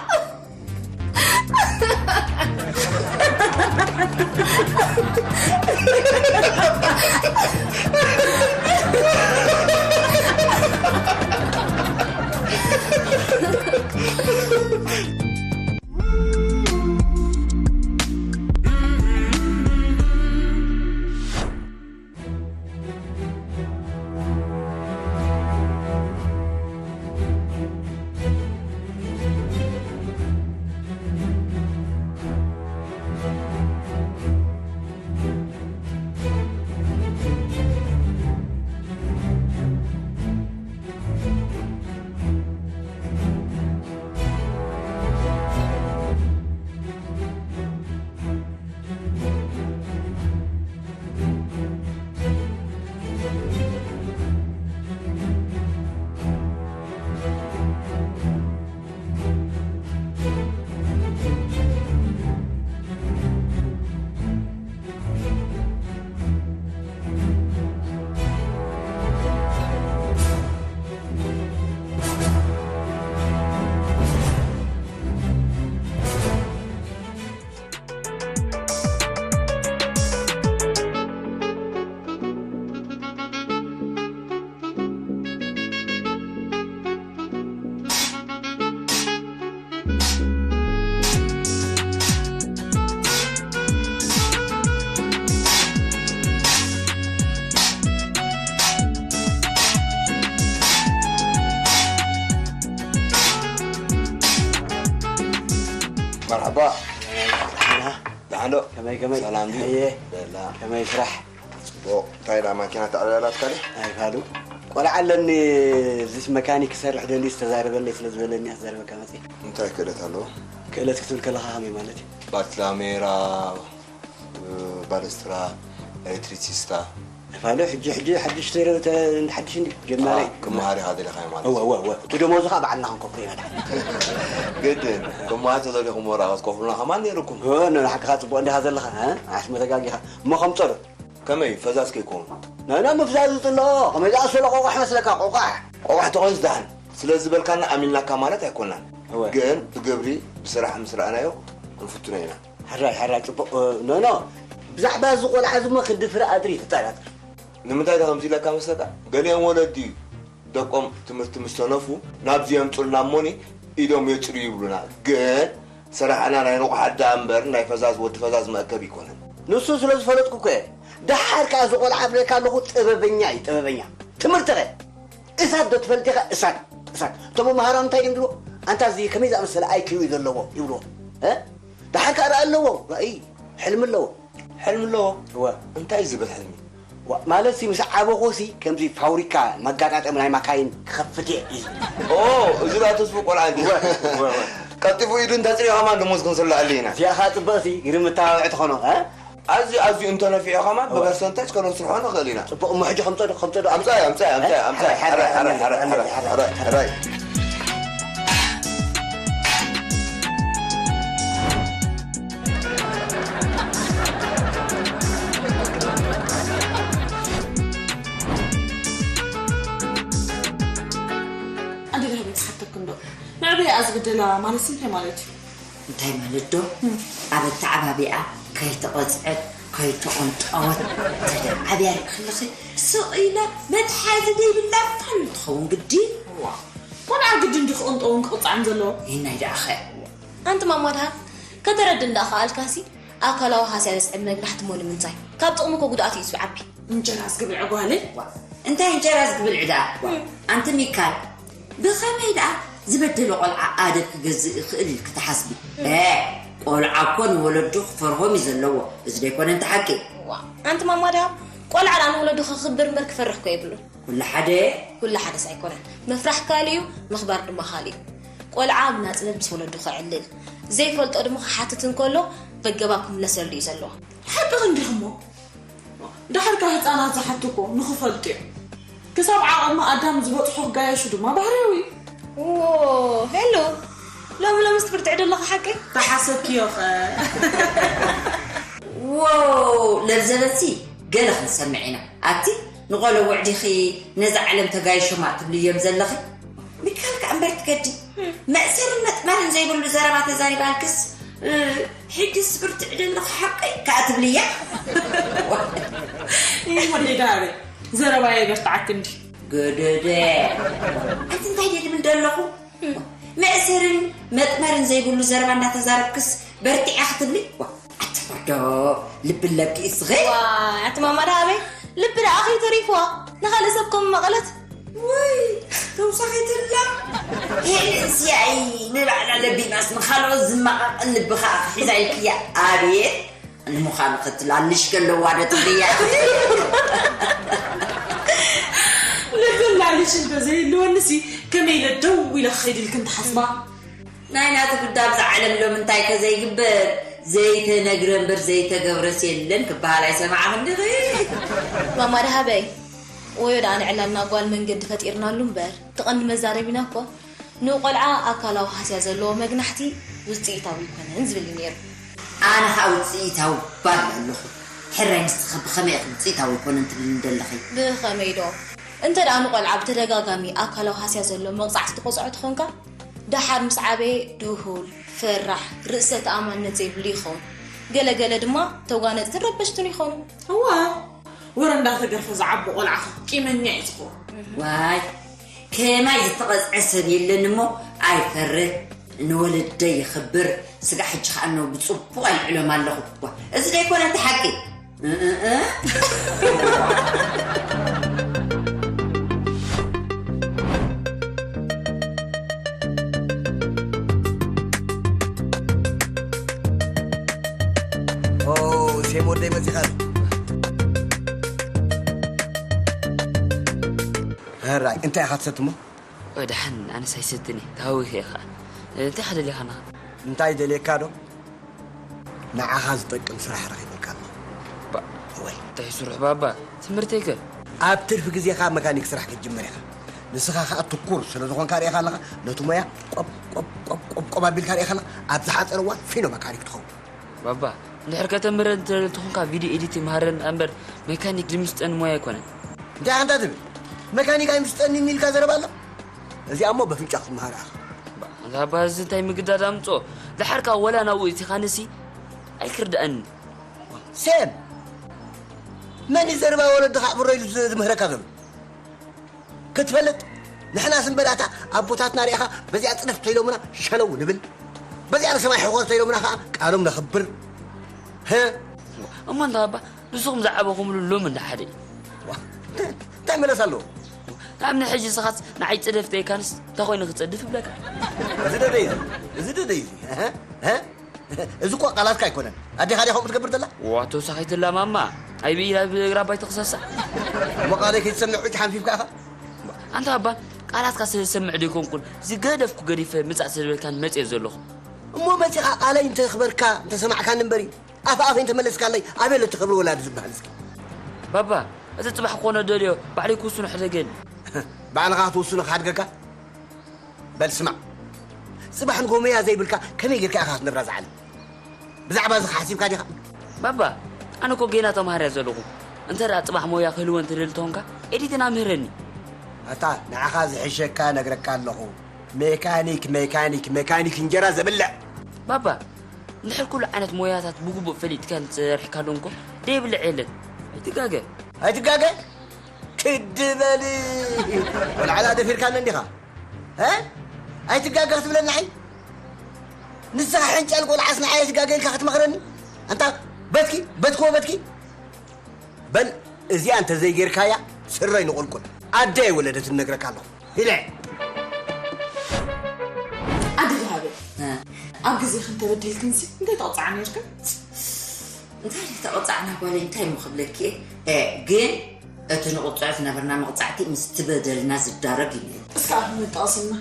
መርሓባ። ደሓን ዶ? ከመይ ከመይ? ሰላም ድዩ? እየ። በላ። ከመይ ስራሕ? ጽቡቕ። እንታይ ደኣ ማኪና ተዕልላትካ ድያ? ኣይፋሉ። ቆልዓ ኣለኒ፣ እዚስ መካኒክ ክሰርሕ ደልዩ ዝተዛረበለይ ስለ ዝበለኒ እየ ክዛረበካ መጺእ። እንታይ ክእለት ኣለዎ? ክእለት ክትብል ከለኻ ከመይ ማለት እዩ? ባትላሜራ፣ ባለስትራ፣ ኤሌክትሪሲስታ። ፋሎ ሕጂ ሕጂ ሓድሽ ተይረ- ተ- ሓድሽ እንዲ ጀማሪ። ክመሃር ኢኻ ደሊኻዮ ማለት እወ እዩ። እወ እወ። እቲ ደሞዝ ኸዓ ባዕልና ክንከፍሎ ኢና ድሓን። ግድን ክመሃር ተደሊኹም ወራ ክትከፍሉና ከማን ነይሩኩም። እ፣ ንሓቅኻ ጽቡቕ እንዲኻ ዘለኻ፣ እ? ዓሽ መተጋጊኻ። እሞ ከም ጸሎት። ከመይ ፈዛዝ ከይኮኑ? ናና ምፍዛዝ ጽሎ። ከመይ ዝኣሰሎ ቆቋሕ መስለካ ቆቋሕ። ቆቋሕ ተኾንስ ደሓን ስለ ዝበልካና ኣሚንናካ ማለት ኣይኮናን። እወ። ግን ብግብሪ ብስራሕ ምስ ረኣናዮ ክንፍትኖ ኢና። ሕራይ ሕራይ ጽቡቕ። እ፣ ኖኖ ብዛዕባ እዚ ቆልዓ እዚ እሞ ክንዲ ፍረ ኣድሪ ትጠራጠር። ንምንታይ ዶ ከምዚ ኢለካ መስለካ? ገሊኦም ወለዲ ደቆም ትምህርቲ ምስ ሰነፉ ናብዚ የምጹልና እሞኒ ኢዶም የጽርዩ ይብሉና። ግን ስራሕና ናይ ንቑሓት ደኣ እምበር ናይ ፈዛዝ ወዲ ፈዛዝ መእከቢ ኣይኮነን። ንሱ ስለ ዝፈለጥኩ እኮ እየ። ደሓር ከኣ እዚ ቆልዓ እብለካ ኣለኹ ጥበበኛ እዩ፣ ጥበበኛ። ትምህርቲ ኸ? እሳት ዶ ትፈልጥ ኢኻ? እሳት፣ እሳት። እቶም መምሃራን እንታይ ድዮም ዝብልዎ? ኣንታ እዚ ከመይ ዝኣመሰለ ኣይ ኪው እዩ ዘለዎ ይብልዎ። እ? ደሓር ከኣ ራኢ ኣለዎ፣ ራኢ፣ ሕልሚ ኣለዎ። ሕልሚ ኣለዎ? እወ። እንታይ እዩ ዝብል ሕልሚ? ዋ፣ ማለት ሲ ምስ ዓበኹ ሲ ከምዚ ፋብሪካ መጋጣጠሚ ናይ ማካይን ክኸፍት እየ እዩ ዝብል። ኦ፣ እዚ ደኣ ተስፉ ቆልዓ እንዲ። እወ፣ እወ፣ እወ። ቀልጢፉ ኢዱ እንተጽርዮ ከማን ደሞዝ ክንስልኣሉ ኢና። እዚኣ ኸኣ ጽብቕቲ ግርም መተባብዒ ትኾኖ፣ እ? ኣዝዩ ኣዝዩ እንተነፊዑ ከማን ብፐርሰንታጅ ከነስርሖ ንኽእል ኢና። ጽቡቕ፣ እሞ ሕጂ ከምጸዶ፣ ከምጸዶ? ኣምጻይ፣ ኣምጻይ፣ ኣምጻይ፣ ኣምጻይ። ሕራይ፣ ሕራይ፣ ሕራይ፣ ሕራይ፣ ሕራይ፣ ሕራይ፣ ሕራይ፣ ሕራይ። ኣንዲ ደህበ፣ ክሓተኩም ዶ? ንዕበይ እያ ዝግደላ ማለትስ እንታይ ማለት እዩ? እንታይ ማለት ዶ? ኣብ ኣተዓባቢኣ ከይተቐጽዐት፣ ከይተቐንጠወት፣ ተደዓብያ ርኢ ከለኺ ስቕ ኢላ መትሓዚ ዘይብላ ፋል ትኸውን ግዲ። እዋ፣ ቆልዓ ግድን ድዩ ክቕንጠውን ክቕጻዕን ዘለዎ? ይናይ ደኣኸ። ኣንቲ ማማ ደሃብ፣ ከተረድን ደኣ ከኣልካሲ፣ ኣካላዊ ሃስያ ዘስዕብ መግናሕቲ እሞ ንምንታይ? ካብ ጥቕሚ እኮ ጉድኣቱ እዩ ዝዓቢ። እንጀራ ዝግብዐ ጓለይ። ዋ፣ እንታይ እንጀራ ዝግብልዕ ደኣ? ዋ፣ ኣንቲ ሚካል፣ ብኸመይ ደኣ ዝበደለ ቆልዓ ኣደብ ክገዝእ ይኽእል ኢልኪ ትሓስቢ? እ፣ ቆልዓ እኮ ንወለዱ ክፈርሆም እዩ ዘለዎ። እዚ ዶ ኣይኮነን እቲ ሓቂ? ዋ፣ ኣንቲ ማማ ደሃብ፣ ቆልዓ ደኣ ንወለዱ ከኽብር እምበር ክፈርሕ እኮ የብሉን። ኩሉ ሓደ? ኩሉ ሓደስ ኣይኮነን። ምፍራሕ ካልእ እዩ፣ ምኽባር ድማ ካልእ እዩ። ቆልዓ ብናጽነት ምስ ወለዱ ከዕልል፣ ዘይፈልጦ ድማ ክሓትት እንከሎ በገባብ ክምለሰሉ እዩ ዘለዎ። ሓቅኺ እንዲኺ እሞ። ደሓር ከኣ ህጻናት ዝሓቱ እኮ ንኽፈልጡ እዮም። ክሳብ ዓቐሚ ኣዳም ዝበጽሑ ክጋየሹ ድማ ባህርያዊ እዩ። ዎ፣ ሄሎ። ሎሚ ሎምስ ትብርትዒ ዶ ኣለኺ ሓቀይ? ተሓሰብክዮ ኸ? ዎ፣ ለብዘበትሲ ገለ ክንሰምዕ ኢና። ኣቲ ንቖልዑ ውዕዲኺ ነዛ ዓለም ተጋይሾማ ትብልዮም ዘለኺ? ሚካል ከኣ እምበር ትገዲ። መእሰርን መጥመርን ዘይብሉ ዘረባ ተዛሪባልክስ፣ እ፣ ሕጅስ ብርትዒ ደለኺ ሓቀይ ከኣ ትብልያ? ይህ ወደይ ደሃበይ፣ ዘረባየ በርትዓክ እንዲ። ገደደ። ኣቲ እንታይ ድየ ድብል ደለኹ? መእሰርን መጥመርን ዘይብሉ ዘረባ እንዳተዛረብክስ በርቲዐ ክትብሊ? ዋ፣ ኣቲ ወዶ ልቢ ኣለኪ እስኺ። ዋይ፣ ኣቲ ማማ ደሃበይ፣ ልቢ ደኣ ከይተሪፍዋ፣ ንኻልእ ሰብ ከም መቐለት። ወይ፣ ተውሳኺትላ። ሄልንስያይ ንባዕላ ለቢማስ ንኻልኦት ዝመቓቐል ልቢ ኸኣ ሒዛ ኢልክያ። ኣቤት፣ ንምዃኑ ክትላንሽ ከለዋ ዶ ትብልያ? ልቢ ላንሽ እንተዘይህልወንሲ፣ ከመይ ኢለ ደው ኢለ ክኸይድ ኢልክን ትሓስባ? ናይ ናቱ ግዳ ኣብዛ ዓለም ሎም እንታይ ከ ዘይግበር፣ ዘይተነግረ እምበር ዘይተገብረስ የለን ክበሃል ኣይሰማዕኽን ዲኺ? ማማ ደሃበይ፣ ወዮ ደኣ ንዕላልና ጓል መንገዲ ፈጢርናሉ እምበር፣ እቲ ቀንዲ መዛረቢና እኮ ንቆልዓ ኣካላዊ ሃስያ ዘለዎ መግናሕቲ ውጽኢታዊ ኣይኮነን ዝብል እዩ ነይሩ። ኣነ ኸኣ ውጽኢታዊ ባል ኣለኹ። ሕራይ ንስኺ ብኸመይ ኢኺ ውጽኢታዊ ኣይኮነን ትብልኒ ዘለኺ? ብኸመይ ዶ? እንተ ደኣ ንቆልዓ ብተደጋጋሚ ኣካላዊ ሃስያ ዘለዎ መቕጻዕቲ ትቐጽዖ ተኾንካ፣ ደሓር ምስ ዓበየ ድሁል፣ ፈራሕ፣ ርእሰ ተኣማንነት ዘይብሉ ይኸውን። ገለ ገለ ድማ ተጓነጽትን ረበሽትን ይኾኑ። እዋ፣ ወረ እንዳተገርፈ ዝዓቢ ቆልዓ ኸ ቂመኛ እዩ ዝኸውን። ዋይ፣ ከማይ ዝተቐጽዐ ሰብ የለን እሞ ኣይፈርህ። ንወለደይ የኽብር። ስጋዕ ሕጂ ኸኣ እኖ ብጽቡቕ ኣልዕሎም ኣለኹ። ዋ፣ እዚ ዶ ኣይኮነ እቲ ሓቂ? እ፣ እ፣ እ። ኦ፣ ሴም ወደይ መጺኻ ኣሎ። ሕራይ፣ እንታይ ኢኻ ትሰቲ እሞ? ወድሓን፣ ኣነስ ኣይሰትን እየ፣ ተሃዊኸ እየ ኸኣ። እንታይ ኢኻ ደሊኻና? እንታይ ደልየካ ዶ? ንዓኻ ዝጠቅም ስራሕ ረኺበልካ ኣለኹ። ባ-፣ እወይ። እንታይ ስሩሕ ባባ? ትምህርተይ ከ? ኣብ ትርፊ ግዜኻ መካኒክ ስራሕ ክትጅምር ኢኻ። ንስኻ ኸኣ ትኩር ስለ ዝኾንካ ርኢኻ ኣለኻ፣ ነቲ ሞያ ቆብ፣ ቆብ፣ ቆብ፣ ቆብ፣ ቆብ ኣቢልካ ርኢኻ ኣለኻ፣ ኣብ ዝሓጸረ እዋን ፊኖ መካኒክ ትኸውን። ባባ፣ እንድሕር ከተምህረ እንተ ተኾንካ ቪድዮ ኤዲት ይምሃረኒ እምበር መካኒክ ዝምስጠኒ ሞያ ኣይኮነን። እንታይ ኣንታ ትብል? መካኒክ ኣይምስጠንን ኢልካ ዘረባ ኣሎ? እዚኣ እሞ በፍንጫ ክትምሃር ኢኻ። ባ-፣ ኣንታ ኣባ፣ እዚ እንታይ ምግዳድ ኣምጾ? ደሓርካ ወላ ናብኡ እቲኻ ንሲ ኣይክርድኣኒ። ሴም፣ መን እዩ ዘረባ ወለድኻ ኣዕብሮ ኢሉ ዝ-፣ ዝምህረካ ዘሎ? ክትፈልጥ፣ ንሕናስ እምበር ኣታ ኣቦታትና ርኢኻ በዚኣ ጽደፍ ተኢሎምና ሸለው ንብል፣ በዚኣ ንሰማይ ሕኾር ተኢሎምና ኸኣ ቃሎም ነኽብር። ህ? እሞ እንታ ኣባ፣ ንስኹም ዝዓበኹምሉ ሎም እንዳ ሓደ እዩ። ዋ፣ እንታይ መለስ ኣለዎ? ካብ ንሕጂ ንስኻስ ንዓይ ጽደፍ ተይካንስ እንታይ ኮይኑ ክጸድፍ ይብለካ? እዚ ደደይ እዚ፣ እዚ ደደይ እዚ፣ እህ፣ እህ? እዚ እኮ ቃላትካ ኣይኮነን። ኣዴኻ ድያ ከምኡ ትገብር ዘላ? ዋ፣ ተወሳኺትላ ማማ። ኣይብኢ ናብ እግራ ኣባይ ተኽሰሳ። እሞ ቃለይ ከይትሰምዕ ዑጭ ሓንፊፍካ ኢኻ? ኣንታ ኣባ፣ ቃላትካ ስለ ዝሰምዕ ዶ ኣይኮንኩን ዝገደፍኩ ገዲፈ ምጻእ ስለ ዝበልካኒ መጽየ ዘለኹ። እሞ መጺኻ ቃለይ እንተኽበርካ፣ እንተሰማዕካኒ እምበሪ፣ ኣፍ ኣፈይ እንተመለስካለይ ኣበይ ኣሎ እቲ ክብሪ ወላዲ ዝበሃል እስኪ? ባባ፣ እዚ ጽባሕ ክኾኖ ደልዮ ባዕለይ ክውስኖ ሕደገኒ። ባዕልኻ ክትውስኖ ክሓድገካ? በል ስማዕ፣ ጽባሕ ንጎመያ ዘይብልካ ከመይ ጌርካ ኢኻ ክትነብራ ዝዓለም? ብዛዕባ እዚ ሓሲብካ ዲኻ? ባባ፣ ኣነ እኮ ጌና ተማሃርያ ዘለኹ። እንተ ደኣ ጽባሕ ሞያ ክህልወን ትደሊ ተኾንካ፣ ኤዲትን ኣምህረኒ። ኣታ ንዓኻ ዝሕሸካ ነግረካ ኣለኹ። ሜካኒክ፣ ሜካኒክ፣ ሜካኒክ እንጀራ ዘብልዕ። ባባ፣ እንድሕር ኩሉ ዓይነት ሞያታት ብግቡእ ፈሊጥካን ዝሰርሕካሉ እንኮ ደይብልዕ የለን። ኣይትጋገ። ኣይትጋገ? ክድበል። ቆልዓላ ደፊርካኒ እንዲኻ? እ? ኣይትጋገ ክትብለኒ ንዓይ? ንስኻ ሕንጫል ቆልዓስ ንዓይ ኣይትጋገ ኢልካ ክትመኽረኒ? ኣንታ በትኪ፣ በትክዎ በትኪ። በል እዚኣ እንተዘይጌርካያ ስረይ ንቑልቁል። ኣደይ ኣይወለደትን እነግረካ ኣለኹ። ኢለ። ኣደ ደሃበ፣ እ። ኣብ ግዜኽን ተበዲልክንሲ እንታይ ተቕጽዓ ነይርክን? እንታይ ደይ ተቐጻዕና ጓለይ፣ እንታይ እሞ ክብለኪ እየ? እ፣ ግን እቲ ንቕጽዖ ዝነበርና መቕጻዕቲ ምስቲ በደልና ዝዳረግ እዩ ነይሩ። እስከ ኣብ መጣቕስና።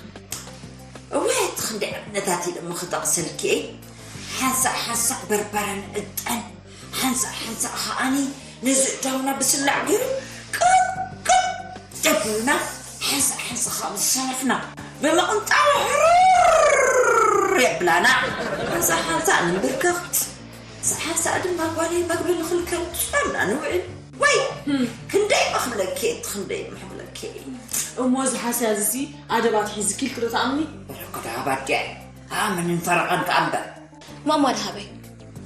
እወ፣ እቲ ክንደይ ኣብነታት ኢለ እሞ ክጠቕሰልኪ እየ። ሓንሳእ ሓንሳእ በርበረን ዕጣን፣ ሓንሳእ ሓንሳእ ከኣኒ ነዚ እዳውና ብስላዕ ገይሩ ቅቅ ደብሉና፣ ሓንሳእ ሓንሳእ ካብ ዝሰነፍና ብምቕንጣብ ሕርር የብላና። ሓንሳእ ሓንሳእ ንንብርከኽ፣ ሓንሳእ ሓንሳእ ድማ ጓለይ መግቢ ንኽልከል ጾምና ንውዕል። ወይ፣ ህም። ክንደይ መኽብለኪ፣ እቲ ክንደይ መኽብለኪ። እሞ እዚ ሓስያ እዚ ኣደባት ሒዝኪ ኢልኪ ዶ ትኣምኒ? ወለኮ ደሃብ ኣዲኣ፣ ኣመንን ፈረቐን ከኣ እምበር። ማማ ደሃበይ፣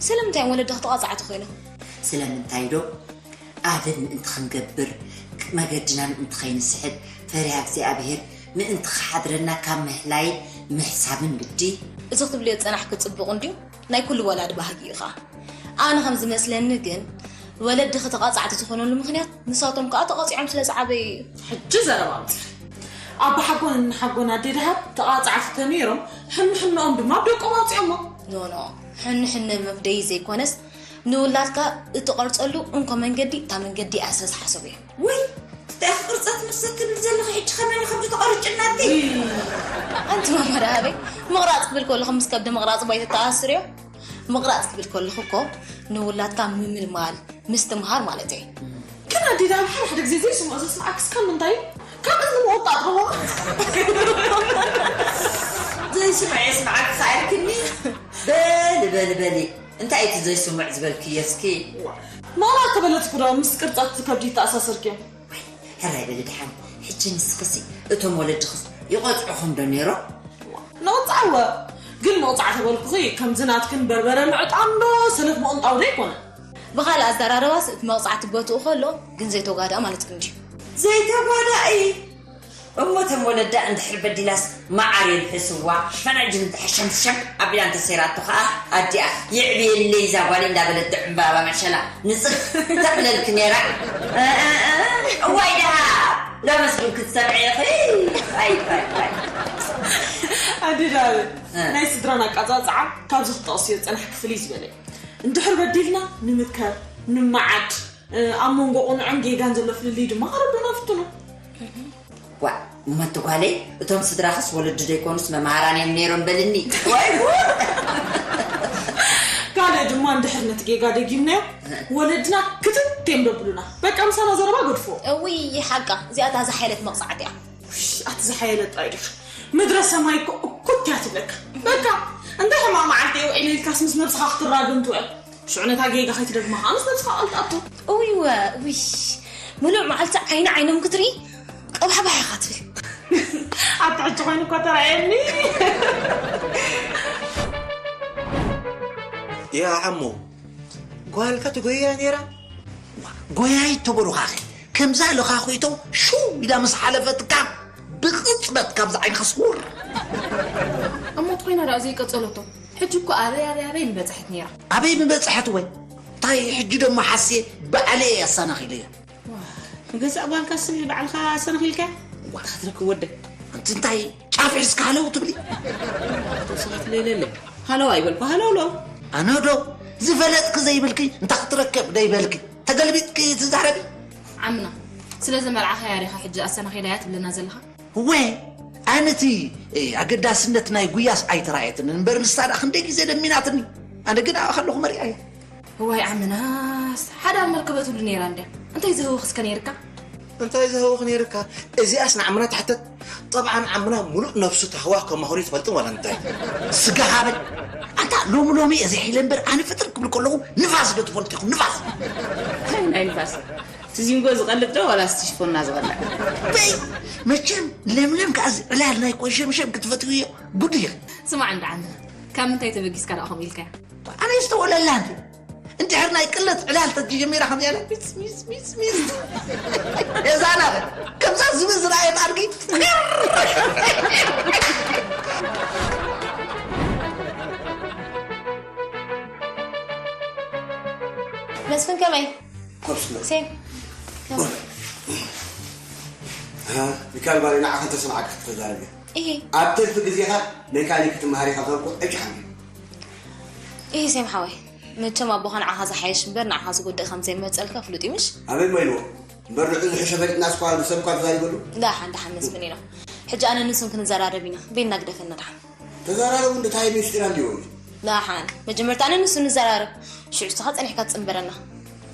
ስለምንታይ እዮም ወለድኺ ተቓጻዕቲ ኮይኖም? ስለምንታይ ዶ? ኣደብ ምእንቲ ክንገብር፣ መገድና ምእንቲ ከይንስሕት፣ ፈሪሃ እግዚኣብሄር ምእንቲ ክሓድረና ካብ ምሕላይን ምሕሳብን ግዲ። እዚ ክትብልዮ ዝጸናሕኪ ጽቡቕ እንድዩ፣ ናይ ኩሉ ወላዲ ባህጊ እዩ ኸኣ። ኣነ ከም ዝመስለኒ ግን፣ ወለድኺ ተቓጻዕቲ ዝኾነሉ ምኽንያት፣ ንሳቶም ከኣ ተቐጺዖም ስለ ዝዓበዩ እዩ። ሕጂ ዘረባ ኣምጺኺ። ኣቦሓጎን እነሓጎን ኣደይ ደሃብ ተቓጻዕቲ ተነይሮም፣ ሕንሕንኦም ድማ ኣብ ደቆም ኣውጺኦሞ። ኖ፣ ኖ፣ ሕንሕነ መፍደዪ ዘይኮነስ፣ ንውላድካ እትቐርጸሉ እንኮ መንገዲ፣ እታ መንገዲ እያ ስለ ዝሓሰቡ እዮም። ውይ፣ እንታይ ክቕርጸት ምስ ትብል ዘለኺ፣ ሕጂ ከመይ ንኸብዲ ተቐርጭ እናቲ? ውይ። ኣንቲ ማማ ደሃበይ፣ ምቕራጽ ክብል ከለኹ ምስ ከብዲ ምቕራጽ እባ ኣይተተኣሳስርዮ። ምቕራጽ ክብል ከለኹ እኮ ንውላድካ ምምልማል፣ ምስትምሃር ማለት እየ። ግን ኣዴ ደሃብ ሓደ ሓደ ግዜ ዘይስምዖ ዘስምዓክስ ካብ ምንታይ እዩ? ካብ እዝኒ ምቑጣጥ ዶ? ዘይስምዕ የስምዓኪ ከኣ ኢልክኒ? በሊ፣ በሊ፣ በሊ። እንታይ እቲ ዘይስምዕ ዝበልክዮ እስኪ? ምቕራጽ ተበለጽኩ ዶ ምስ ቅርጸት ከብዲ ይተኣሳሰርክዮ? ሕራይ በሊ ደሓን። ሕጂ ንስኽሲ እቶም ወለድኽስ ይቐጽዑኹም ዶ ነይሮም? ንቕጻዕ እወ። ግን ምቕጻዕ ተበልኩኺ ከምዚ ናትክን በርበረ ምዕጣን ዶ ሰለፍ ምቕንጣው ዶ ኣይኮነን። ብኻልእ ኣዘራርባስ እቲ መቕጻዕቲ ቦትኡ ከሎ ግን ዘይተጓዳእ ማለትክን ድዩ? ዘይተጓዳኢ? እሞ እቶም ወለዳ እንድሕር በዲላስ መዓር የልሕስዋ፣ ፈናጅል እንተ ሕሸምሸም ኣቢላ እንተሰይራቶ ኸኣ ኣዲኣ የዕብየለይ እዛ ጓለይ እንዳበለት ዕምባባ መሸላ ንጽህ ተብለልኪ ነይራ። እ፣ እ፣ እ፣ እዋይ ደሃ፣ ሎምስ ግን ክትሰምዒ ኢኺ። ኣይ፣ ኣይ፣ ኣይ። ኣዲ ዳዊት፣ እ። ናይ ስድራና ኣቃጻጽዓ ካብዚ ክትጠቕስዮ ዝጸናሕኪ ፍልይ ዝበለ እዩ። እንድሕር በዲልና ንምከር፣ ንመዓድ፣ እ፣ ኣብ መንጎ ቁኑዕን ጌጋን ዘሎ ፍልልይ ድማ ከረድኡና ፍትኑ። ዋእ፣ እሞ እቲ ጓለይ፣ እቶም ስድራኽስ ወለዲ ዶ ኣይኮኑስ መምሃራን እዮም ነይሮም በልኒ። ወይ ጉድ! ካልእ ድማ እንድሕር ነቲ ጌጋ ደጊምናዮ፣ ወለድና ክትት እዮም ደብሉና። በቃ ምሳና ዘረባ ገድፎ። እውይ፣ ሓቃ፣ እዚኣ እታ ዝሓየለት መቕጻዕቲ እያ። ውሽ፣ ኣቲ ዝሓየለት ጥራይ ዲኻ? ምድረ ሰማይ እኮ እኩት እያ ትብለካ። በቃ፣ እንታይ ሕማቕ መዓልቲ እየ ውዒለ ኢልካስ ምስ ነብስኻ ክትራገም ትውዕል? ሽዑ ነታ ጌጋ ከይትደግማ ከኣ ምስ ነብስኻ ቀልጣቶ። እውይ ወ-፣ እውይ። ምሉእ መዓልቲ ዓይኒ ዓይኖም ክትርኢ ቀባሕባሕ ኢኻ ትብል። ኣብቲ ሕጂ ኮይኑ እኮ ተራእየኒ። ያ ዓሞ፣ ጓልካ ትጎያ ነይራ? ጎያይ ተበሉኻኺ። ከምዛ ለኻኺቶ ሽው ኢላ ምስ ሓለፈትካ ብቕጽበት ካብዛ ዓይንኻ ስውር። እሞ ተኾይና ደኣ ዘይቀጸለቶ? ሕጂ እኮ ኣበይ፣ ኣበይ፣ ኣበይ ምበጽሐት ነይራ? ኣበይ ምበጽሐት ወይ? እንታይ ሕጂ ደሞ ሓስየ ባዕለይ ኣሰናኺለያ። ዋ፣ ንገዛእ ጓልካ ስብ ባዕልኻ ኣሰናኺልካ? ዋ፣ ክትረክብ ወደይ። ኣንቲ እንታይ ጫፍ ሒዝካ ሃለው ትብሊ? ተወሰኸት ለይለለ። ሃለው ኣይበልኩ፣ ሃለው ለው። ኣነ ዶ ዝፈለጥኪ ዘይብልኪ እንታይ ክትረክብ ደይበልኪ? ተገልቢጥኪ ትዛረቢ? ዓምና፣ ስለ ዘመርዓኻያ ዲኻ ሕጂ ኣሰናኺላያ ትብለና ዘለኻ? እወ፣ ኣነ እቲ፣ እ፣ ኣገዳስነት ናይ ጉያስ ኣይተራእየትንን እምበር፣ ንሳ ደኣ ክንደይ ግዜ ለሚናትኒ። ኣነ ግን ኣብኣ ከለኹ መሪዓያ። እዋይ ዓምናስ፣ ሓደ ኣብ መርከበትሉ ነይራ እንድያ። እንታይ ዝህውኽስከ ነይርካ? እንታይ ዝህውኽ ነይርካ? እዚኣስ ንዓምና ትሕተት። ጠብዓን ዓምና ሙሉእ ነብሱ ታህዋ ከማኹን ይትፈልጥን ዋላ እንታይ? ስጋ ሃበል። ኣንታ ሎሚ ሎሚ እዚ ሒለ እምበር ኣነ ፍጥር ክብል ከለኹ ንፋስ ዶ ትፈልጡ ኢኹም? ንፋስ። እንታይ ናይ ንፋስ? እቲ ዚንጎ ዝቐልጥ ዶ ዋላ ስቲሽፎና ዝቐልዕ? በይ፣ መቸም ለምለም ከኣ እዚ ዕላል ናይ ቆሸምሸም ክትፈትውዮ ጉድ እዩ። ስማዕ እንዳ ዓምና፣ ካብ ምንታይ ተበጊስካ ደኣ ከምኡ ኢልካያ? ኣነ ዝተወለላ እንዴ? እንድሕር ናይ ቅለት ዕላል ተጀሚራ ከምዚኣ ኢላ ሚስ፣ ሚስ፣ ሚስ፣ ሚስ። የዛና ከምዛ ዝብል ዝረኣየት ኣድጊ። መስፍን ከመይ? ኮብስለ። ሴም። ከመይ? ሃ፣ ሚካኤል ባሪ ንዓኻ እንተሰማዕካ ክትተዛረብ እየ። እሂ። ኣብ ትርፊ ግዜኻ ሜካኒክ ክትመሃር ኢኻ ተልኩ፣ ዕጭ ሓንጊ። እሂ፣ ሴም ሓወይ። መቸም ኣቦኻ ንዓኻ ዝሓይሽ እምበር ንዓኻ ዝጎድእ ከም ዘይመጸልካ ፍሉጥ እዩ፣ ምሽ? ኣበይ እሞ ኢልዎ? እምበር ንዑ ዝሕሾ ፈሊጥና እስኳ ንሰብ እኳ ተዛሪበሉ። ደሓን፣ ደሓን መስፍን ኢና። ሕጂ ኣነ ንሱን ክንዘራረብ ኢና። ቤና ግደፈና ደሓን። ተዘራረቡ፣ እንታይ ሚስጢር ኣልዎ? ደሓን፣ መጀመርታ ኣነ ንሱ ንዘራረብ። ሽዑ ንስኻ ጸኒሕካ ትጽንበረና።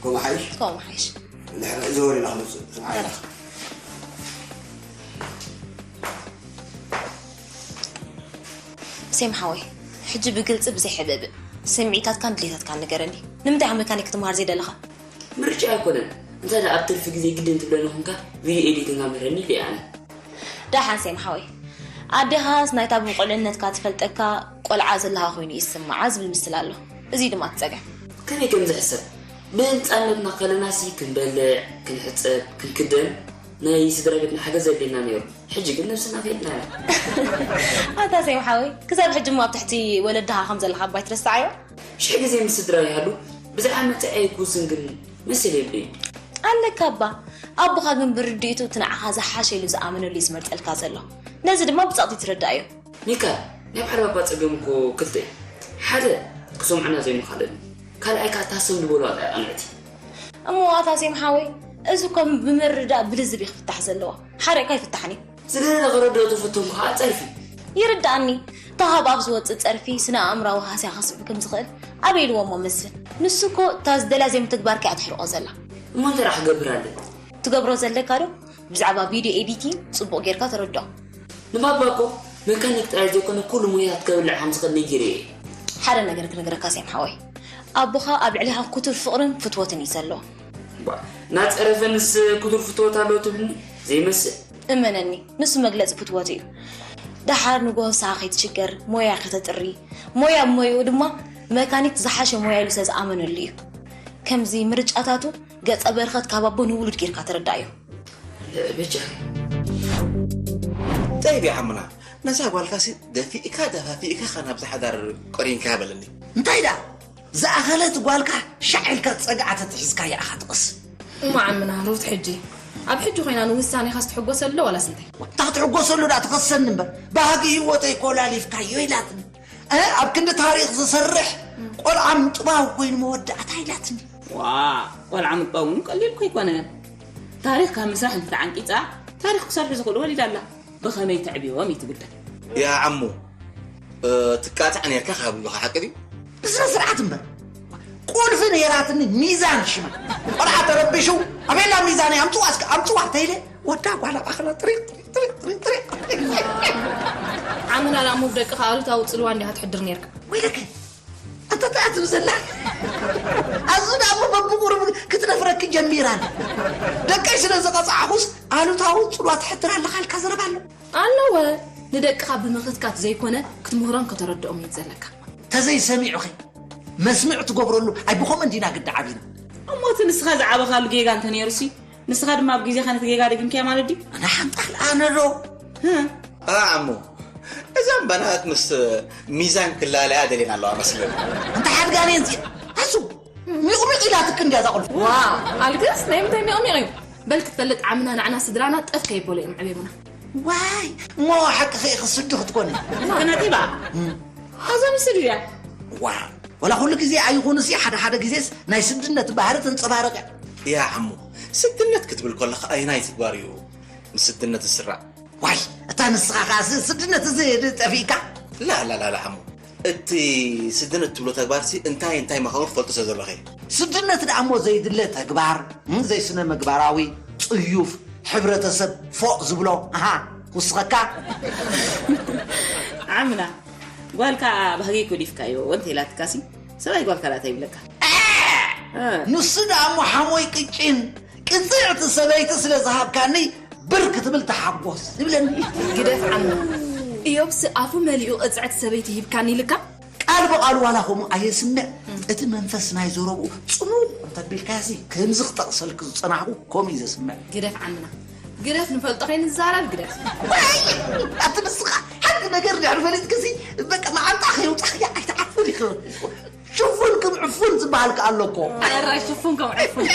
ከምኡ ሓይሽ? ከምኡ ሓይሽ። ንሕና ዘወሪና ክንወጽእ። ሴም ሓወይ፣ ሕጂ ብግልጺ ብዘይ ሕብእብእ ስምዒታትካን ድሌታትካን ንገረኒ። ንምንታይ ኢኻ መካኒክ ክትመሃር ዘይደለኻ? ምርጫ ኣይኮነን። እንታይ ደኣ ኣብ ትርፊ ግዜ ግድን ትብለኒ ኹንካ ቪድዮ ኤዲቲንግ ኣምህረኒ ኢለ ኣነ። ደሓን ሴም ሓወይ፣ ኣዴኻስ ናይታ ብቁልዕነትካ ትፈልጠካ ቆልዓ ዘለኻ ኮይኑ ይስምዓ ዝብል ምስላ ኣሎ። እዚ ድማ እቲ ጸገም። ከመይ ከም ዝሕሰብ? ብህንጻነትና ከለናሲ ክንበልዕ፣ ክንሕጸብ፣ ክንክደን ናይ ስድራ ቤትና ሓገዝ ዘድልየና ነይሩ። ሕጂ ግን ነብስና ከይድና ኢና። ኣታ ሴም ሓወይ፣ ክሳብ ሕጂ እሞ ኣብ ትሕቲ ወለድኻ ከም ዘለኻ እባ ኣይትረስዓዮ? ሽሕ ግዜ ምስ ስድራ ይሃሉ፣ ብዛዕባ መጻኢ ኣይክውስን ግን መሰል የብለይን። ኣለካ እባ፣ ኣቦኻ ግን ብርድኢቱ እቲ ንዓኻ ዝሓሸ ኢሉ ዝኣመነሉ እዩ ዝመርጸልካ ዘሎ። ነዚ ድማ ብጸቕጢ ትርዳእ እዩ። ሚካ፣ ናይ በዓል ባባ ጸገም እኮ ክልተ እዩ። ሓደ፣ ክሰምዑና ዘይምኻለል እዩ። ካልኣይ ከኣ እታ ሰም ዝበልዋ ጥራይ ቅንዕቲ። እሞ ኣታ ሴም ሓወይ፣ እዚ እኮ ብምርዳእ ብልዝብ እዩ ክፍታሕ ዘለዎ። ሓሪቕካ ኣይፍታሕን እዩ። ዝገደለ ክርድኦ ተፈተንኩ ከኣ ጸርፊ። ይርድኣኒ። እታ ካብ ኣፍ ዝወጽእ ጸርፊ ስነ ኣእምራዊ ሃስያ ከስዕብ ከም ዝኽእል ኣበይ ኢልዎ እሞ መስፍን? ንሱ እኮ እታ ዝደልያ ዘይምትግባርካ እያ ተሕርቖ ዘላ። እሞ እንታይ ደኣ ክገብር ኣለኒ? ትገብሮ ዘለካ ዶ? ብዛዕባ ቪድዮ ኤዲቲንግ ጽቡቕ ጌርካ ተረድኦ። ንባባ እኮ መካኒክ ጥራይ ዘይኮነ ኩሉ ሞያታት ከብልዕ ከም ዝኽእል ነጊረዮ እየ። ሓደ ነገር ክነግረካ ሴም ሓወይ፣ ኣቦኻ ኣብ ልዕሌኻ ክቱር ፍቕርን ፍትወትን እዩ ዘለዎ። እባ፣ እናጸረፈንስ ክቱር ፍትወት ኣለዎ ትብልኒ? ዘይመስል። እመነኒ፣ ንሱ መግለጺ ፍትወቱ እዩ። ደሓር ንግሆ ንስኻ ከይትሽገር፣ ሞያ ከተጥሪ፣ ሞያ ብሞይኡ ድማ መካኒክ ዝሓሸ ሞያ ኢሉ ስለ ዝኣመነሉ እዩ። ከምዚ ምርጫታቱ ገጸ በረኸት ካብ ኣቦ ንውሉድ ጌርካ ተረዳእዮ። በጃ። ጠይብ ዓምና፣ ነዛ ጓልካሲ ደፊእካ ደፋፊእካ ኸ ናብዚ ሓዳር ቆሪንካ በለኒ። እንታይ ደኣ? ዝኣኸለት ጓልካ ሻዕ ኢልካ ጸግዓ ተትሒዝካ ይኣኻ ትቐስ። እሞ ዓምና ሩት ሕጂ፣ ኣብ ሕጂ ኮይና ንውሳኔኻስ ትሕጎሰሉ ዶ ዋላስ እንታይ? እታ ክትሕጎሰሉ ደኣ ትኸሰኒ እምበር፣ ባህጊ ህይወተይ ኮላሊፍካዮ ኢላትኒ። እ፣ ኣብ ክንዲ ታሪኽ ዝሰርሕ ቆልዓ ምጥባው ኮይኑ መወዳእታ ኢላትኒ። ዋ፣ ቆልዓ ምጥባው እውን ቀሊል እኮ ኣይኮነን። ታሪኽ ካብ ምስራሕ እንተተዓንቂጻ፣ ታሪኽ ክሰርሑ ዝኽእሉ ወሊዳ ኣላ። ብኸመይ ተዕብዮም እዩ እቲ ጉዳይ። ያ ዓሙ፣ እ፣ ትቃጣዕ ነርካ ካብ ብሉኻ ሓቂ ድዩ? ብስነ ስርዓት እምበር። ቁልፊ ነይራትኒ ሚዛን ሽማ። ቆልዓ ተረቢሹ፣ ኣበላ ሚዛን ኣምጽዋ እስከ፣ ኣምጽዋ ተይለ፣ ወዳ ጓል ኣባኽላ ጥሪቕ፣ ጥሪቕ፣ ጥሪቕ፣ ጥሪቕ፣ ጥሪቕ። ዓምና ላሙ ብደቅኻ ኣሉታዊ ጽልዋ እንዲኻ ትሕድር ነርካ። ወይለከ፣ ኣታ እንታይ ትብል ዘላ? ኣዚ ደኣ እሞ በብቁሩብ ክትነፍረኪ ጀሚራ ኣላ። ደቀይ ስለ ዝቐጻዕኹስ ኣሉታዊ ጽልዋ ትሕድር ኣለኻ ኢልካ ዘረባ ኣሎ። ኣለወ፣ ንደቅኻ ብምኽትካት ዘይኮነ ክትምህሮም ከተረድኦም እዩ ዘለካ። ተዘይሰሚዑኺ መስምዕ ትገብረሉ ኣይ ብኸምኡ እንዲና ግዲ ዓቢና። እሞ እቲ ንስኻ ዝዓበኻሉ ጌጋ እንተ ነይሩሲ፣ ንስኻ ድማ ኣብ ግዜኻ ነቲ ጌጋ ደጊምካዮ ማለት ድዩ? ኣነ ሓንጣል ኣነ ዶ? እ? ኣዓሙ፣ እዘን በናት ምስ ሚዛን ክላለያ ደልየን ኣለዋ መስለኒ። እንተ ሓድጋ ነየን እዚኣ፣ ኣሱ፣ ሚቑሚቕ ኢላትክ እንድያ እዛ ቁልፊ። ዋ፣ ኣልክስ ናይ ምንታይ ሚቑሚቕ እዩ? በል ክትፈልጥ ዓምና ንዓና ስድራና ጠፍ ከይበሉ እዮም ዕቤሙና። ዋይ፣ እሞ ሓቅኺ ኢኺ ስዲ ክትኮኒ። ከነቲባ፣ እም። ኣዛ ንስዲ እያ። ዋ፣ ወላ ኩሉ ግዜ ኣይኹንሲ፣ ሓደ ሓደ ግዜስ ናይ ስድነት ባህሪ ተንጸባርቕ እያ። ያ ዓሙ፣ ስድነት ክትብል ከለኻ ኣየናይ ተግባር እዩ ንስድነት ዝስራዕ? ዋይ፣ እታ ንስኻ ኸኣ ስ-፣ ስድነት እዚ ድ-፣ ጠፊእካ? ላ፣ ላ፣ ላ፣ ላ፣ ዓሙ። እቲ ስድነት ትብሎ ተግባርሲ እንታይ እንታይ ምዃኑ ክትፈልጦ ስለ ዘለኺ። ስድነት ደኣ እሞ ዘይድለ ተግባር፣ እም፣ ዘይስነ ምግባራዊ፣ ጽዩፍ፣ ሕብረተሰብ ፎቕ ዝብሎ፣ ኣሃ፣ ክውስኸካ። ዓምና፣ ጓልካ ባህጊ ጎዲፍካዮ፣ ወንተ ኢላትካሲ፣ ሰብኣይ ጓልካ ደኣ እንታይ ይብለካ? እ። ንሱ ደኣ እሞ ሓሞይ ቅጭን፣ ቅጽዕቲ ሰበይቲ ስለ ዝሃብካኒ፣ ብር ክትብል ተሓጎስ ይብለኒ። ግደፍ ዓምና። ኢዮብስ ኣፉ መሊኡ ቅጽዕቲ ሰበይቲ ሂብካኒ ኢልካ? ቃል ብቓሉ ዋላ ከምኡ ኣየስምዕ። እቲ መንፈስ ናይ ዘረብኡ ጽሙቕ እንተቢልካሲ፣ ከምዚ ክጠቕሰልኪ ዝጸናሕኩ ከምኡ እዩ ዘስምዕ። ግደፍ ዓምና። ግደፍ ንፈልጦ ከይንዛረብ ግደፍ። ወይ! ኣቲ ንስኻ ሓንቲ ነገር ድሕሪ ፈሊጥክሲ፣ በቃ መዓንጣ ከየውጻኽያ ኣይትዓፍር ኢኺ። ሽፉን ከም ዕፉን ዝበሃል ከኣ ኣሎ እኮ። ሕራይ ሽፉን ከም ዕፉን።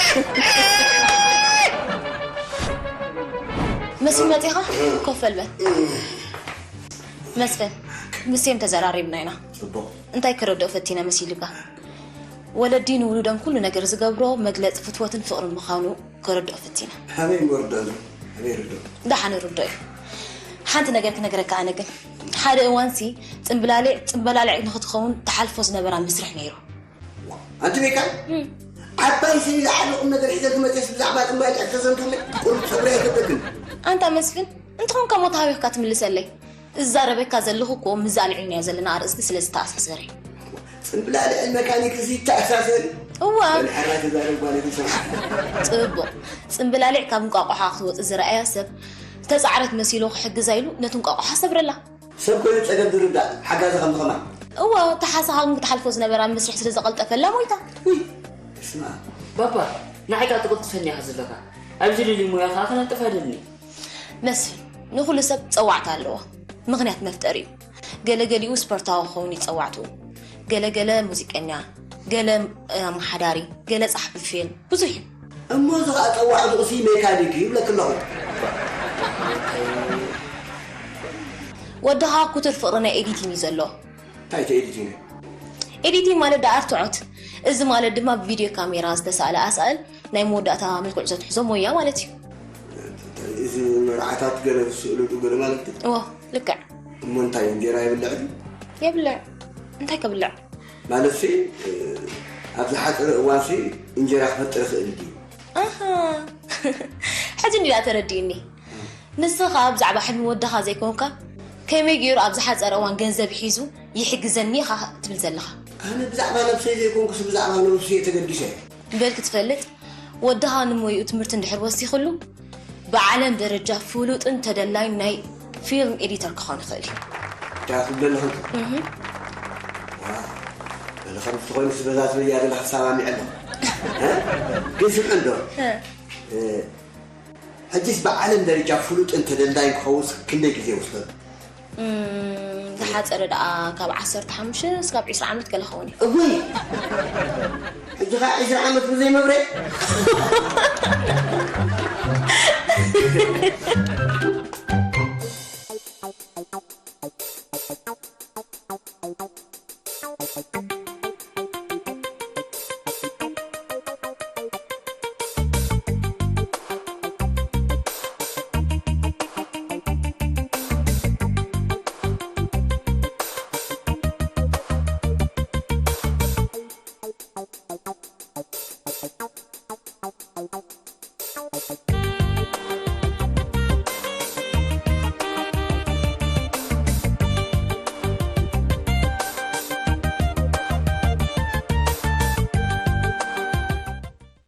መሲ መጺኻ? ኮፍ በል በል። መስፍን፣ ምስ ሴም ተዘራሪብና ኢና። ጽቡቕ። እንታይ ከረድኦ ፈቲነ መሲልካ? ወለዲ ንውሉዶም ኩሉ ነገር ዝገብሮ መግለጺ ፍትወትን ፍቕርን ምዃኑ ከረድኦ ፈቲነ። ኣበይ ምርዶ ኣሎ? ኣበይ ርዶ? ደሓን ርዶ እዩ። ሓንቲ ነገር ክነግረካ ኣነ ግን። ሓደ እዋንሲ ጽምብላሊዕ፣ ጽምበላሊዕ ንኽትኸውን ትሓልፎ ዝነበራ መስርሕ ነይሩ። ኣንቲ ሜካል? እም። ዓባይ ስኒ ዝዓቢ ቁም ነገር ሒዘ ዝመፅስ ብዛዕባ ጽምበላሊዕ ክተዘንትውለይ? ቁሩብ ጸጉሪ ኣይገበክን። ኣንታ መስፍን፣ እንተኾንካ ሞት ሃቢኽካ ትምልሰለይ። እዛረበካ ዘለኹ እኮ ምዛ ኣልዒልናዮ ዘለና ኣርእስቲ ስለ ዝተኣሳሰረ እዩ። ጽምብላሊዕን መካኒክ እዚ ይተኣሳሰር? እዋ። በል ሕራይ ተዛረብ ጓለይ ክንሰምዓ። ጽቡቕ። ጽምብላሊዕ ካብ እንቋቑሖ ክትወጽእ ዝረኣያ ሰብ፣ ዝተጻዕረት መሲሉ ክሕግዛ ኢሉ ነቲ እንቋቑሖ ሰብረላ። ሰብ ኮይኑ ጸገም ዝርዳእ ሓጋዚ ከም ዝኸማ። እዋ፣ ተሓሳኻን ክትሓልፎ ዝነበራ መስርሕ ስለ ዘቐልጠፈላ ሞይታ። ውይ፣ እስማ። ባባ፣ ንዓይ ከኣ ትቕልጥፈኒ ኢኻ ዘለኻ። ኣብዚ ልዕሊ ሞያ ከኣ ክነጥፍ ኣይደልን እየ። መስፍን፣ ንኹሉ ሰብ ጸዋዕታ ኣለዎ። ምኽንያት መፍጠሪ እዩ። ገለገሊኡ ስፖርታዊ ክኸውን እዩ ጸዋዕትኡ። ገለገለ ሙዚቀኛ፣ ገለ፣ እ፣ ኣመሓዳሪ፣ ገለ ጸሓፊ ፊልም፣ ብዙሕ እዩ። እሞ እዚ ኸኣ ጸዋዕትኡሲ ሜካኒክ እዩ ይብለኪ ኣለኹ። ወድኻ ክቱር ፍቕሪ ናይ ኤዲቲንግ እዩ ዘለዎ። እንታይ እቲ ኤዲቲንግ? ኤዲቲንግ ማለት ደኣ ኣርትዖት። እዚ ማለት ድማ ብቪድዮ ካሜራ ዝተሳእለ ኣሳእል ናይ መወዳእታ መልክዕ ዘትሕዞ ሞያ ማለት እዩ። እዚ መርዓታት ገለ ዝስእልሉ ገለ ማለት ድዩ? እዎ፣ ልክዕ። እሞ እንታይ እንጀራ የብልዕ ድዩ? የብልዕ። እንታይ ከብልዕ? ማለትሲ፣ እ፣ ኣብ ዝሓጸረ እዋንሲ እንጀራ ክፈጥር ይኽእል ድዩ? ኣሃ። ሕጂ እንድያ ተረዲእኒ። ንስኻ ብዛዕባ ሕልሚ ወድኻ ዘይኮንካ፣ ከመይ ገይሩ ኣብ ዝሓጸረ እዋን ገንዘብ ሒዙ ይሕግዘኒ ኢኻ ትብል ዘለኻ? ኣነ ብዛዕባ ነብሰይ ዘይኮንኩስ ብዛዕባ ነብሱ እየ ተገዲሰ። በል ክትፈልጥ፣ ወድኻ ንሞይኡ ትምህርቲ እንድሕር ወሲኽሉ፣ ብዓለም ደረጃ ፍሉጥን ተደላይን ናይ ፊልም ኤዲተር ክኾን ይኽእል እዩ። እንታይ ክትብለኒ ኸንቱ? እህ። ዋው፣ በል ከምዚ ተኾይኑስ በዛ ትብልያ ዘለኻ ተሰማሚዐ ኣለኹ። እ? ግን ስምዒ እንዶ? እ። እ፣ ሕጂስ ብዓለም ደረጃ ፍሉጥን ተደላይን ክኸውንስ ክንደይ ግዜ ይወስደሉ? እም፣ ዝሓጸረ ደኣ ካብ ዓሰርተ ሓሙሽተ እስካብ ዕስራ ዓመት ገለ ክኸውን እዩ። እወይ! ሕጂ ኸኣ ዕስራ ዓመት ብዘይ መብርሂ?